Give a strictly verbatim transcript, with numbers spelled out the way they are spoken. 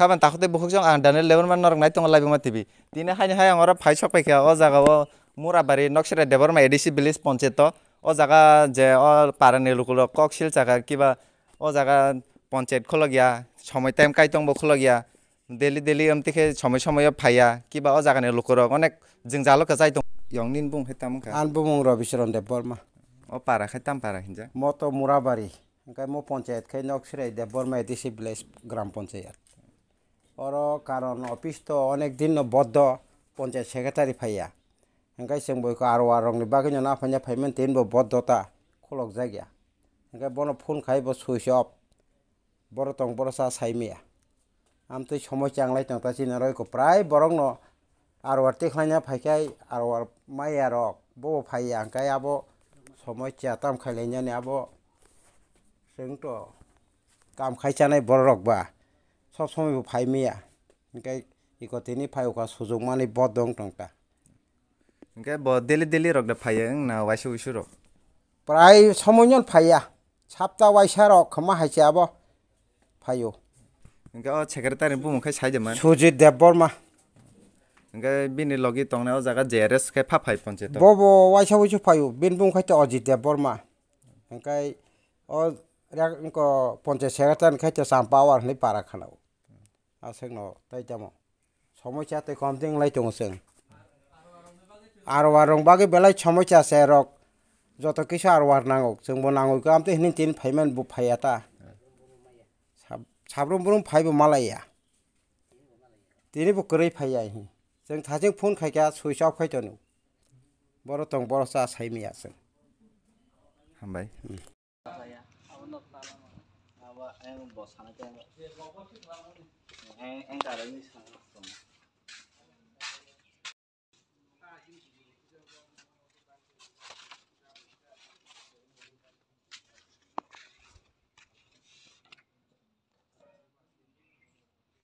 Khaban takhuk tei bukhuk jong ang Daniel Debbarma norok nai tongo Laibuma T V. Tini haino hai ang oro phai sok paikha o jaga o Murabari Noksera Debbarma A D C village panchayat o. O jaga je o para ni lukurok kok sil chakha kiba o jaga panchayat khulok ya, somoi time kaitung bo khulok ya. Daily daily amtwi khe somoi somoi o phaiya, kiba o jaga ni lukurok onek jwngjalo kwchai tong. Yong nini bung hai tamo kha? An bumung Rabicharan Debbarma. O para khai tam para hinjak? Moto Murabari. Hingke mo panchayat khe Noksera Debbarma A D C village gram panchayat. Oro karon office to onek din no boddo, panchayat secretary phaiya. Hingke chwng boi ko R O R rok ni bagwi no naphanya phaiman tin bo boddo ta khulok jak ya. Hingke bono phone khai bo switch off. Boro tong boro cha sai maya. Amtwi somoi changlai tong ta chini oro eko prai borok no R O R tikhlaina phaikhai R O R maya rok bo phaiya hingke abo somoi cha tam khailainani abo chwng to kam khai chanai borok rok ba sob somoi bo phai maya hingke eko tini phai okha sujukmani bodong tong ta. Hingke bo daily daily rok de phaiya wng na waisa wuisu rok? Prai somoi no phaiya. Sapta waisa rok khama hai se abo phaio. Hingke o secretary ni bumung khai sai de man? Sujit Debbarma. Hingke bini logi tongnai o jaga J R S khe pha phai ponche to. Bo bo waisa wuisu phaio. Bini bumung khai to Ajit Debbarma. Hingke o rak wngko ponche secretary khai to Champawar hinui para khana o. Aswkno tai tamo. Somoi cha tei kom ting lai tongo chwng. Arwar rong bagwi belai somoi cha se rok. Joto kisa arwar nango. Chwngbo nangoi ko amtwi hini tin phaiman bo phaiya ta. Sab-, sabrum brum phaibo malaiya. Tini bo kwrwi phaiya hi. Chwng thajing phone khaikha switch off khai tono. Boro tong boro cha sai maya chwng. Hambai. Hmm. Abo ayang bo sana khe ayang kara ni sana.